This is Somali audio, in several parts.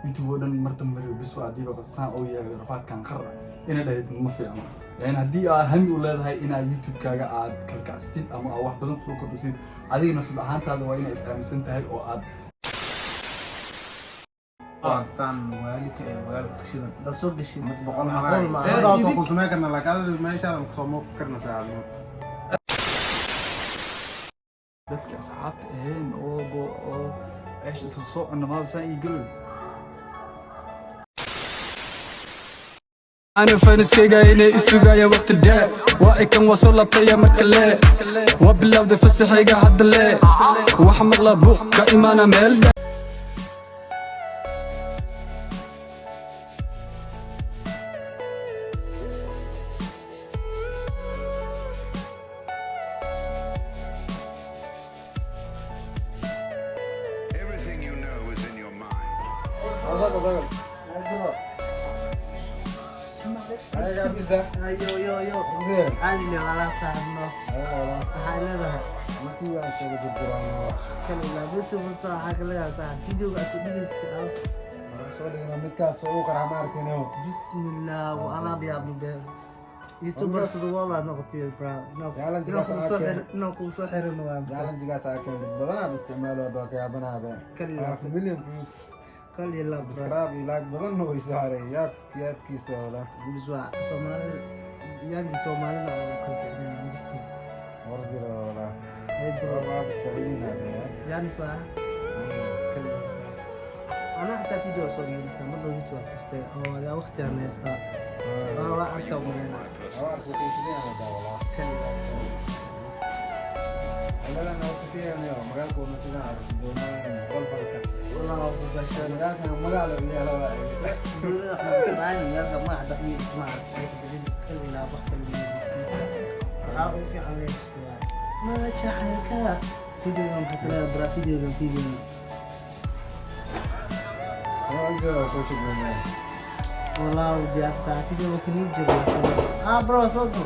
YouTube oo dhan mar dambe bis waa hadiiba saan oo yahay rafaadkan qar ina dhahid ma fiicno. Yani haddii aad hami u leedahay inaad YouTube-kaaga aad kalkacsatid ama aad wax badan kusoo kordhisid, adiga nafsad ahaantaada waa inay is aaminsan tahay oo aad Saan waalika ee magaalka ka shidan. La soo gashid. Mid 100 Macquul maraa. ma Eh, Sababta ku samayn karna, laakiin adiga meeshaada kusoo muuqi karna saacadno. Dadka asxaabta ahayn oo oo ceesh isla soo cunna maaba saan ii galoy. Ana faniskayga inay isugayaan waqti dheer, waa ikan, waa soo laabtaya marka lee, waa bilowday fasaxayga hadda lee, waxa maqlaa buuq ka imaana meel dheer. Everything you know is in your mind. Ayo yo yo. Caadi le walaa saaxiibno. Waxaa leedahay. Matii waan iskaga jirjiraano. Kan ilaa YouTube horta waxaa ka leedahay saaxiib videoga aad soo dhigaysa. Waxaan soo dhignaa midkaas ugu qarxa, ma arkin. Bismillah, wa anaa biyaabni be. YouTuber sida walaad noqotay, bro. Challenge-gaas aa keenay. Inaan kugu soo xiran waa. Challenge-gaas aa keenay badanaa isticmaalo hadda, waa ka yaabanaha be. Kaliya. Half million views. Kal iyo lab, bro. Subscribe iyo like badan way soo haray, yaab yaabkiisa wala. Bis waa Soomaalida, yaangi Soomaalida oo kala kicinayna ma jirto. War zero wala. Hey bro. Waa faa'iidina be. Yanis waa kal iyo lab. Anaa xataa video soo dhigay marka mar dhow YouTube aan furtay oo adaa waqti aan haystaa. Waa arkaa umaleyna. Waa arko kuushideen wada wala. Kal iyo lab. Magadan oo kasiyanayo magaalka una sidaan arko doomaan balbalka. Wallah waa ku bashaa. Magaalkan magaalo u yaala waa. Dowladda waxaa ka dhacay magaalka magaca dhaqmi ismaca kal iyo lab wax kale ma bismillah. Waxaa ugu fiican leeyahay ma jacaylka videogan maxaa kale, bra, videogan. Waa jira kuushideen. Wallah diyaar saa video kani jiro ah, bro, soo go.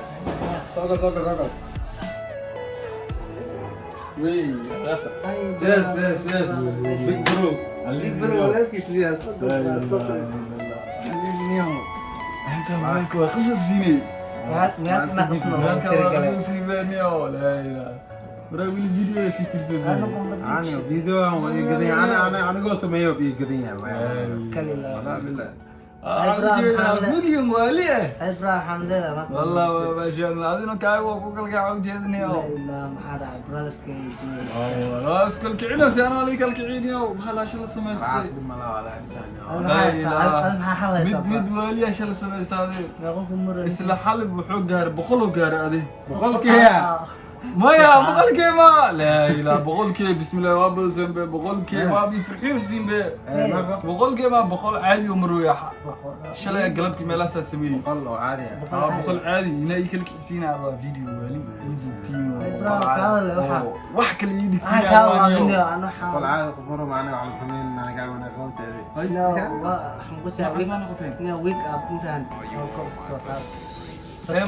Soo gal, soo gal, soo gal. Wey, yes yes yes, big bro. Big bro walaalkiis diyaar, soo go, soo go. Inta maalka waa qasasiinay. Magaalka Maalka waa qasasiinay, laa ilaaha waraa weli video sii fiirsaysay. Ana video waan ii gadan yahay. Ana anigoo sameeyo ii gadan yahay. Wallah billah. Ujeedaa million waali ah. Ibra waxaan leedahay maanta. Wallah waa maasha Allah, adina kaaga waa ku kalgaaca ujeedinayo. Ilaa maxaa dhacay brotherkay jooga. Waa isku kalkicinaysa, anaa lii kalkicinayo, maxaa laasha la samaystay? Raas dhima la wala insaan. Maxaa xalaysaa? Mid mid waaliyaa shala samaystay adi. Meeqa ku muran? Isla xalib wuxuu gaaray 100 oo gaaray adi. 100-kii. Maya, 100-kii ma laa ilaa 100-kii, bismillah, waa badsan be 100-kii, waa bi farxiyosin be 100-kii, ma 100 caadi oo marooya shalay galabkii meelahaasaa sameeyey. 100 oo caadi ah. Aa, 100 caadi inaa ii kala kicsiinaa rabaa video waali ii zubtiin. Ibra kaadale waxaa. Oo wax kale ii Maxaa dhigtiin. kaa waabinayo aan 100 waxaa. Caadi khubaro macnaha waxaan sameyn anaga wana qowteedi. No, waxaan ku saa Maxaa noqoteen? No wake up intaan oo kor soo qaad.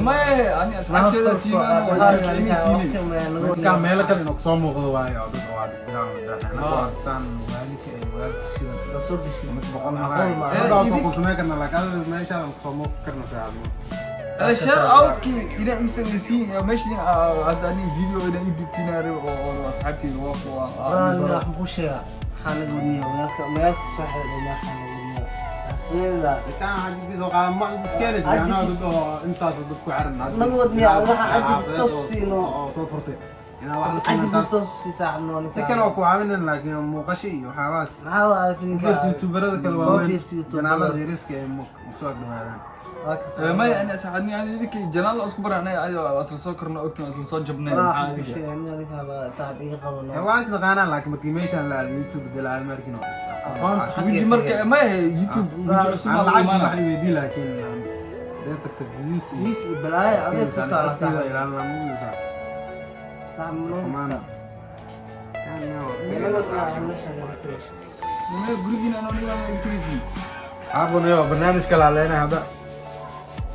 Maye, ani asxaabteeda tiimaan waa kalkicinaysiinay. Midkaan meelo kale inuu kusoo muuqdo waayo oo dad oo aad bilaan dhaxna waa saan waalika ee magaalka ka shidan. La soo gashid. Mid 100 maraa. Macquul ma. Sababta ku samayn karna, laakiin adiga meeshaada kusoo muuqi karna saacadno. Share outkii inaa ii samaysiin meeshiin hadda ani video inaa ii dubtiin arab oo asxaabteyda waa kuwa. Waxaan ku sheegaa waxaa naga wadniyo magaalka soo xiray waxaa naga wadniyo asleeda. Midkaan xajibkiisa oo qaada ma iskeenaysa anaa dad oo intaas oo dad ku xiran. Naga wadniyo waxa xajib toos siino. Oo soo furtay. Inaa wax la sameyn Xajib taas. toos si saaxibno. Si kale oo ku caawinin, laakiin muuqasho iyo waxyaabahaas. Maxaa waa filimka? Fiirsi youtuberada kale waaweyn. Fiirsi youtuberada. Janaalada yariska ee kusoo agdhawaadaan. Maya, ani asxaabni ani idinka janaal isku baranay ayo asla soo korna ogtiin, asla soo jabnay, maxaa adiga? Saaxib iga qabano. Waa is naqaanaa, laakiin markii meeshaan la aado YouTube dee la aado markiin oo is Aqoonta Weji marka maya YouTube weji cusub aan aa lacag imaana. wax weydii, laakiin dee tagta views iyo Views iyo balaayo adeeg ku taala iskiisa saaxib. ilaalina ma uusa. Saaxib Kumaan. Maya, gurigiina anoo nigaa ma igtagaysiin. Aabunayo barnaamij kala leenahay hadda.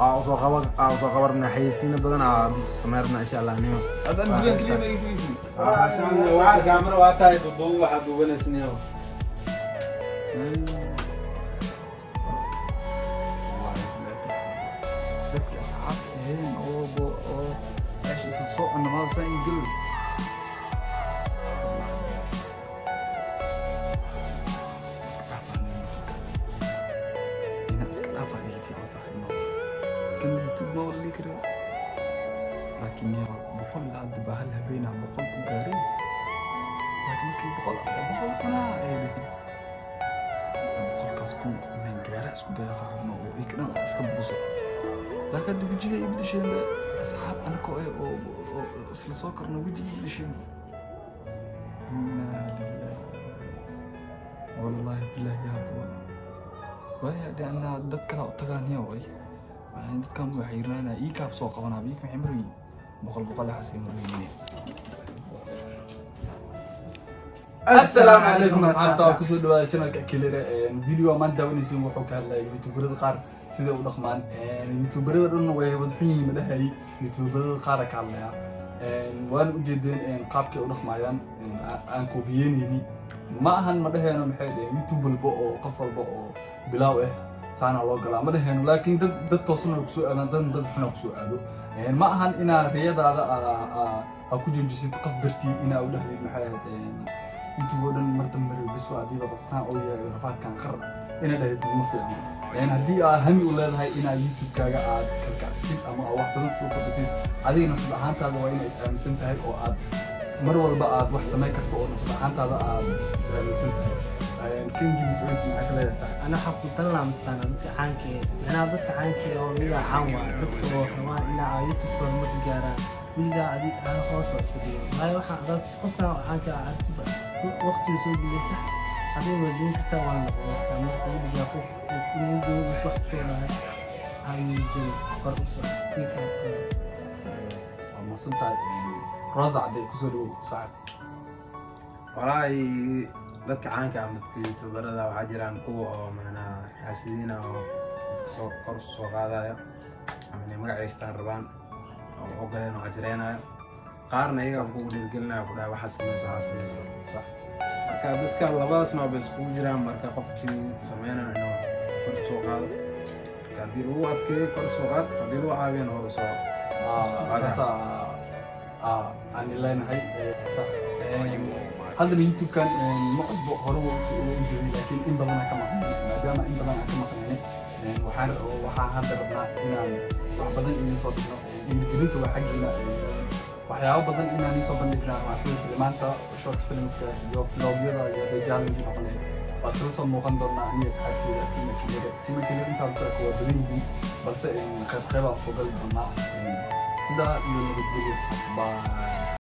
Aa usoo qaban, aa usoo qabarna xayeysiino badan aa sameyrna insha Allah niyo. Hadda ani gurigan kaliya ma igtagaysiin. Waa kaamera waa tahay duduub waxaad duubanaysa niyo. Saaxiibno, kan YouTube ma wala dhihi karaa, laakiin yaa 100 ilaa hadda baa hal habeenaa 100 ku gaaray. Laakiin markii 100 kunaa ay dhihin, 100-kaas kun inaan gaara isku daya, saaxiibno, oo ika dhan aan iska buuso. Laakiin hadda wejiga ii bedesheen be, asxaab anakoo eh oo isla soo korno, wejiga ii bedesheen. Inaa lillahi, wallahi billahi, yaab waay. Waaya dhanaa dad kale u tagaan ya way. Waxay dadkan waxay yiraahdaan ii kaab soo qabanaa, ii maxay maryiin 100 100 xasii maryiin. Assalaamu calaykum asxaabta, waa kusoo dhawaada channelka Kilere. Video maanta daawanaysiin wuxuu ka hadlaya youtuberada qaar sida u dhaqmaan. Youtuberada dhan way wada xun yihiin ma dhahayay, youtuberada qaar ka hadlaya. Waana ujeedeen qaabkay u dhaqmayaan aan koobiyeynayni ma ahan. Ma dhaheeno maxay dhaheen YouTube walba oo qof walba oo bilaaw ah saana loo galaa, ma dhaheeno. Laakiin dad toosna way kusoo aadaan, dad xuna kusoo aado. Ma ahan inaa riyadaada aa ku joojisid qof dartii, inaa u dhahdid maxay ahayd YouTube oo dhan mar dambe bis waa hadiiba saan oo yahay rafaadkan qar ina dhahdid ma fiicno. Haddii aa hami u leedahay inaa YouTube-kaaga aad kalkacsatid ama aad wax badan kusoo kordhisid, adiga nafsad ahaantaada waa inaa is aaminsan tahay oo aad mar walba aad wax samayn karto oo nafsad ahaantaada aad is aaminsan tahay. Kingi Mascuud, maxaa ka leedahay, saaxiib? Ana waxaa ku talinaa, mataqaanaa, dadka caanka ee, macnaha dadka caanka ee oo iyaga caan waa, dadka oo rabaan inaa ay YouTube horumar gaaraan, weligaa adi hoos waa isku dhigo. Waayo, waxaa dad qofka caanka ah aragtiba waqtiga soo geliysa, adiga waa joogin kartaa, waa noqon kartaa. Marka weligaa qof niyadoodas wax kusoo dhahay ha niyad kor u soco wiilkaa. Yes, waa mahadsantahay. Rosa cadday, kusoo dhawow, saaxiib. Walaahi dadka caanka ama dadka youtuberada waxaa jiraan kuwa oo macnaha xaasidiina oo dadka soo kor soo qaadayo ama inay magac haystaan rabaan oo ogoleen oo ajreenayo. Qaarna iyaga kugu dhiirgelinaya, ku dhahay waxaad samayso, waxaad samayso. Marka dadka labadaas nooc bay iskugu jiraan. Marka qofkii sameynayo inuu kor soo qaado, marka haddii lagu adkeeyo kor soo qaad, haddii lagu caawiyana hor u soo. Taasaa aan leenahay, sax. Haddana YouTube-kan ma cusbo, hore waa u jiray, laakiin in badan aan ka maqnayn. Maadaama in badan aan ka maqnayn, waxaan hadda rabnaa inaan wax badan idiin soo dhigno. Dhiirigelinta waa xaggiina. Waxyaabo badan inaan idiin soo bandhignaa waa sida filimaanta, short filmska iyo vlogyada, iyo hadday challenge noqonaya waa iskala soo muuqan doonaa aniga asxaabteyda Tima Kilere. Tima Kilere intaa ku waa badan yihiin, balse qayb qayb aan soo gali doonaa. Sidaa iyo nabadgelyo, asxaabta. Bye.